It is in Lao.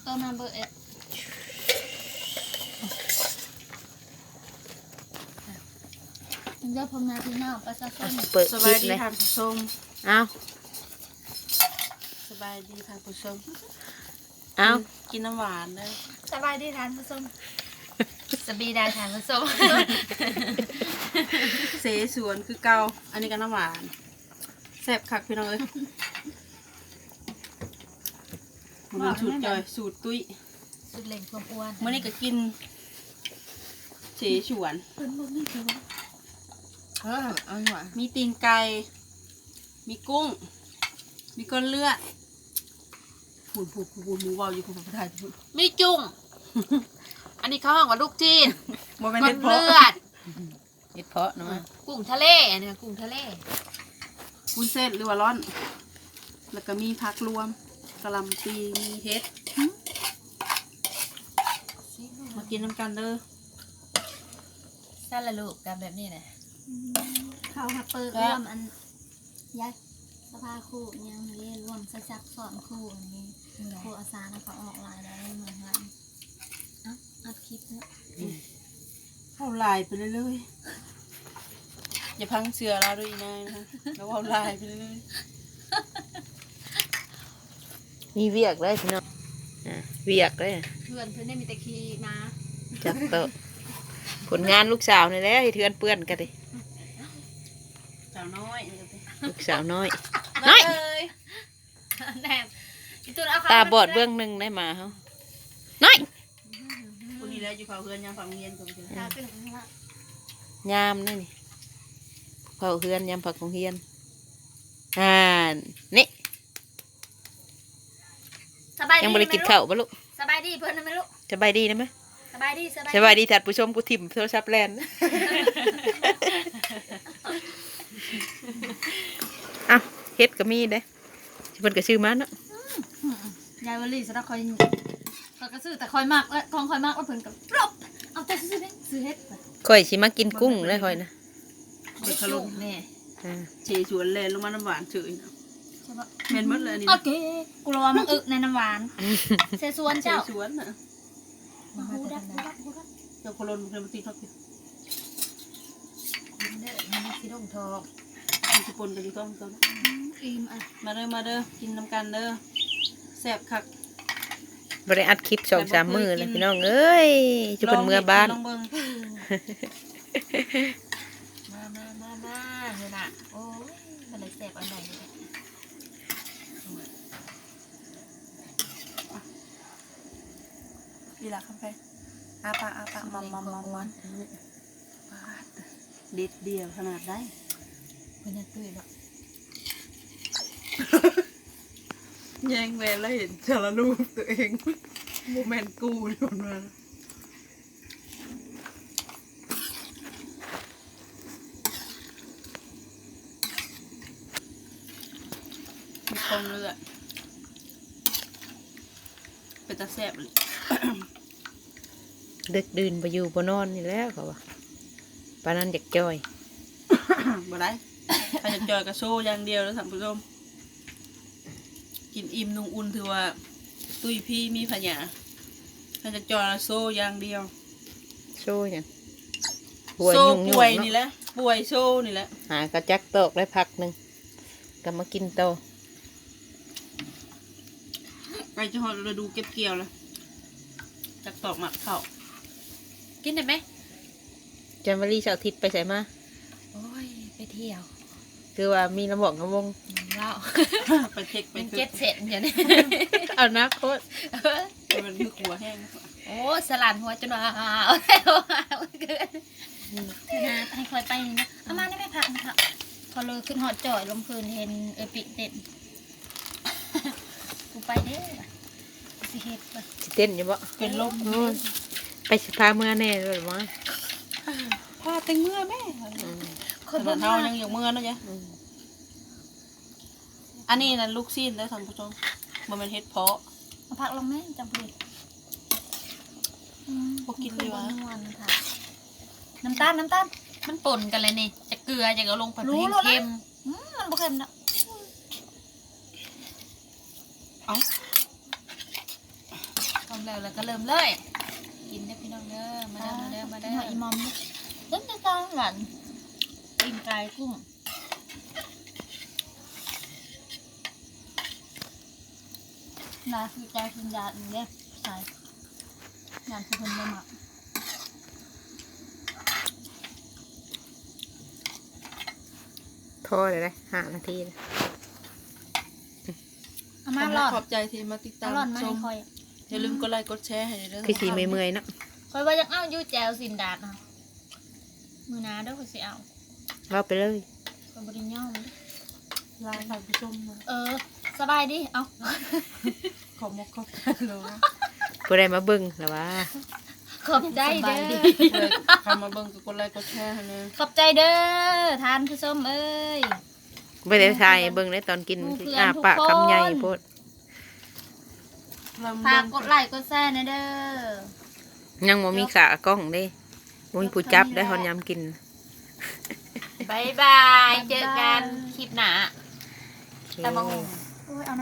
ໂຕນຳເບີເອັດ ເດີພໍ່ແມ່ພີ່ນ້ອງປະຊາຊົນ ເປີດ ສະບາຍດີທ່ານຜູ້ຊົມ ເອົ້າ ສະບາຍດີທ່ານຜູ້ຊົມ ເອົ້າ ກິນນ້ຳຫວານເດີ ສະບາຍດີທ່ານຜູ້ຊົມ ສະບາຍດີທ່ານຜູ້ຊົມ ເສສວນຄືເກົ່າ ອັນນີ້ກໍນ້ຳຫວານ ແຊບຄັກພີ່ນ້ອງເອີຍ ບໍ່ແມ່ນສູດຈ່ອຍ ສູດຕຸ້ຍ ສຸດເລັ່ງຄວາມອ້ວນ ມື້ນີ້ກໍກິນເສສວນ ເພິ່ນບໍ່ມີເສສວນ ເອີ ເອົາຫວາ ມີຕີນໄກ່ ມີກຸ້ງ ມີກ້ອນເລືອດ ພຸ້ນໆໆ ໝູເວົ້າຢູ່ພຸ້ນ ໄທ ມີຈຸ້ງ ອັນນີ້ເຂົາຮ້ອງວ່າລູກຊີ້ນ ບໍ່ແມ່ນເຫັດເຜາະ ກ້ອນເລືອດ ເຫັດເຜາະເນາະ ອືມ ກຸ້ງທະເລ ອັນນີ້ກຸ້ງທະເລ ວຸ້ນເສັ້ນ ຫຼືວ່າລ້ອນ ແລ້ວກໍມີຜັກລວມ ກະຫຼ່ຳປີ ມີເຫັດ ມາກິນນຳກັນເດີ ຊັ້ນລະລູກ ກັນແບບນີ້ນະ ເຂົ້າຮັບເປີກ ແຊບ ລວມອັນ ຍາຍ ສະພາຄູ່ຫຍັງເດ້ ລວມສະສັກສອນຄູ່ອັນນີ້ ໂຄອາສານະ ເຂົາອອກຫຼາຍແລ້ວເມືອງຫຼັງ ເອົ້າ ອັດຄລິບເນາະ ອືມ ເວົ້າຫຼາຍໄປເລື້ອຍໆ ຢ່າພັງເຊື່ອລາວເດີອີ່ນາຍນະ ລາວເວົ້າຫຼາຍໄປເລື້ອຍໆ ມີວຽກເລີຍພີ່ນ້ອງ ອ່າ ວຽກເລີຍ ເພື່ອນເພິ່ນນີ້ມີແຕ່ຂີ້ໝາ ຈັກໂຕະ ຜົນງານລູກສາວນີ້ແຫຼະ ເຮັດເຮືອນເປື້ອນກະຕິ ສາວນ້ອຍ ລູກສາວນ້ອຍ ນ້ອຍ ແນມ ອີ່ຕຸ່ນເອົາເຂົ້າ ຕາບອດເບື້ອງໜຶ່ງໄດ້ໝາເຮົາ ນ້ອຍ ຜູ້ນີ້ແຫຼະຢູ່ເຝົ້າເຮືອນຍາມເຝົ້າໂຮງຮຽນ ຕາຂຶ້ນ ຍາມນີ້ນີ້ ເຝົ້າເຮືອນຍາມພັກໂຮງຮຽນ ອ່າ ນີ້ ສະບາຍດີ ຍັງບໍ່ໄດ້ກິນເຂົ້າບໍ່ລູກ? ສະບາຍດີເພິ່ນນະແມ່ລູກ ສະບາຍດີນະແມ່ ສະບາຍດີ ສະບາຍດີ ສະບາຍດີທ່ານຜູ້ຊົມ ຜູ້ຖິ້ມໂທລະສັບແລ່ນ ອ້າວ ເຫັດກໍມີເດ້ ເພິ່ນກໍຊື້ມາເນາະ ອືມ ຍາຍວະລີ ສະດອກ ຂ້ອຍ ຂ້ອຍກໍຊື້ແຕ່ຂ້ອຍມັກ ແລະ ຂອງຂ້ອຍມັກ ແລ້ວເພິ່ນກໍປຣົບ ເອົາແຕ່ຊື້ເຫັດ ຊື້ເຫັດ ຂ້ອຍຊິມາກິນກຸ້ງແລ້ວຂ້ອຍນະ ເຮັດຄາລົມ ນີ້ ອ່າ ເສສວນແລ່ນລົງມານ້ຳຫວານເສີຍ ແມ່ນໝົດເລີຍອັນນີ້ ໂອເຄ ກູລະວ່າມັນອຶໃນນ້ຳຫວານ ເສສວນເຈົ້າ ເສສວນນະ ຫູດັບ ຫູດັບ ຫູດັບ ເຈົ້າໂຄໂລນບໍ່ເຄີຍມາຕິດທອກຢູ່ ກິນເດີ ມັນຊິລົງທ້ອງ ມັນຊິປົນກັນຢູ່ທ້ອງເຈົ້ານະ ອືມ ອີ່ມອ່ະ ມາເດີ ມາເດີ ກິນນຳກັນເດີ ແຊບຄັກ ບໍ່ໄດ້ອັດຄລິບສອງສາມມື້ແລ້ວພີ່ນ້ອງເອີຍ ຈຸເພິ່ນເມືອບ້ານ ລອງເຮັດກິນລອງເບິ່ງ ມາ ມາ ມາ ມາ ເຮີນະ ໂອ້ຍ ມັນໄດ້ແຊບອັນໃດນີ້ ອີ່ຫຼ້າຄຳໄພ ອ້າປາກ ອ້າປາກ ມັມໆໆໆ ປາດ ເດັດດ່ຽວຂະໜາດໃດ ເພິ່ນຍັງຕຸ້ຍບໍ່ ແຍງແວ່ແລ້ວເຫັນສາລະຮູບຕົວເອງ ບໍ່ແມ່ນກູ ໂຍນມາ ມີຄວາມເລືອດ ເປັນຕາແຊບອີ່ຫຼີ ດຶກດື່ນບໍ່ຢູ່ບໍ່ນອນນີ້ແຫຼະເຂົາວ່າ ປານນັ້ນຢາກຈ່ອຍ ບໍ່ໄດ້ ຄັນຢາກຈ່ອຍກໍໂຊຢ່າງດຽວເດີທ່ານຜູ້ຊົມ ກິນອີ່ມນຸ່ງອຸ່ນຖືວ່າຕຸ້ຍພີມີພະຍາ ຄັນຢາກຈ່ອຍໂຊຢ່າງດຽວ ໂຊຫຍັງ ໂຊປ່ວຍນີ້ແຫຼະ ປ່ວຍໂຊນີ້ແຫຼະ ຫາກະຈັກຕອກໄດ້ພັກໜຶ່ງ ກໍມາກິນຕໍ່ ໃກ້ຈະຮອດລະດູເກັບກ່ຽວແລ້ວ ຈັກຕອກໝາກເຂົ້າ ກິນໄດ້ໄໝ? ຈັນວະລີເສົາທິດໄປໃສມາ? ໂອ້ຍ ໄປທ່ຽວ ຄືວ່າມີລຳວອກລຳວົງ ອືມ ເວົ້າ ໄປເທັກໄປເທິກ ເຈັດເຊັນຢູ່ນີ້ ອະນາຄົດ ແຕ່ມັນຄືຂົວແຫ້ງ ໂອ້ ສະຫຼານຫົວຈົນວ່າ ເວລາໃຫ້ຂ້ອຍໄປນີ້ນະ ເອົາມາໄດ້ໄໝ ພະນີ້ ພະ ຂໍເລີຍຂຶ້ນຮອດຈ່ອຍ ລົງຄືນເຫັນເອື້ອຍປິເຕັ້ນ ກູໄປເດ້ ຊິເຮັດວະ ຊິເຕັ້ນຢູ່ບໍ່? ເປັນລົມ ໂອ້ຍ ໄປຊິພາເມືອແດ່ໂລດຫວາ ພາແຕ່ເມືອແມ້ ອືມ ຂ້ອຍບໍ່ ຂະໜາດເຮົາຍັງຢາກເມືອເນາະ ອືມ ອັນນີ້ນະລູກຊີ້ນເດີທ່ານຜູ້ຊົມ ບໍ່ແມ່ນເຫັດເຜາະ ເອົາຜັກລົງແມ້ ຈັ່ງພໍດີ ອືມ ບໍ່ກິນດີຫວາ ນ້ຳຕານ ນ້ຳຕານ ມັນປົນກັນແລ້ວນີ້ ຈັກເກືອ ຈັກເອົາລົງໄປ ເຄັມ ອືມ ມັນບໍ່ເຄັມດອກ ເອົ້າ ແລ້ວ ແລ້ວກໍເລີ່ມເລີຍ ກິນເດີພີ່ນ້ອງເດີ ມາເດີ ມາເດີ ມາເດີ ກິນຫອດອີ່ໝ່ອມເດີ ເບິ່ງແຕ່ຕາງຫຼັງ ປີ້ງໄກ່ກຸ້ງ ໜ້າຄືໄກ່ກິນຢາດນີ້ເດ້ ໃສ່ ຢ້ານຊິເພິ່ນບໍ່ມັກ ພໍແລ້ວເດ້ ຫ້ານາທີແລ້ວ. ເອົາມາຫຼອນ ຂອບໃຈທີ່ມາຕິດຕາມ ເອົາຫຼອນມາໃຫ້ຂ້ອຍ ຢ່າລືມກົດໄລກົດແຊໃຫ້ເດີ ຄືຊິເມື່ອຍໆເນາະ ຂ້ອຍວ່າຢາກເອົາຢູ່ແຈ່ວຊີ້ນດາດນະ ມື້ໜ້າເດີຂ້ອຍຊິເອົາ ເວົ້າໄປເລີຍ ຂ້ອຍບໍ່ໄດ້ຍອມເດ້ ລາທ່ານຜູ້ຊົມເນາະ ເອີ ສະບາຍດີ ເອົ້າ ຂອບມຸກຂອບໃຈຫຼາຍ ຜູ້ໃດມາເບິ່ງລະຫວາ ຂອບໃຈເດີ ເຂົ້າມາເບິ່ງກໍກົດໄລກົດແຊໃຫ້ແດ່ ຂອບໃຈເດີທ່ານຜູ້ຊົມເອີຍ ບໍ່ໄດ້ຖ່າຍໃຫ້ເບິ່ງເດ້ຕອນກິນ ໝູ່ເພື່ອນ ອ້າປາກຄຳໃຫຍ່ໂພດ ທຸກຄົນ ຝາກກົດໄລກົດແຊແດ່ເດີ ຍັງບໍ່ມີຂາກ້ອງເດ້ ບໍ່ມີຜູ້ຈັບໄດ້ ຮອດຍາມກິນ ບາຍບາຍ ເຈີກັນຄລິບໜ້າ ໂອເຄ ຕຳບັກຫຸ່ງ ໂອ້ຍ ເອົາ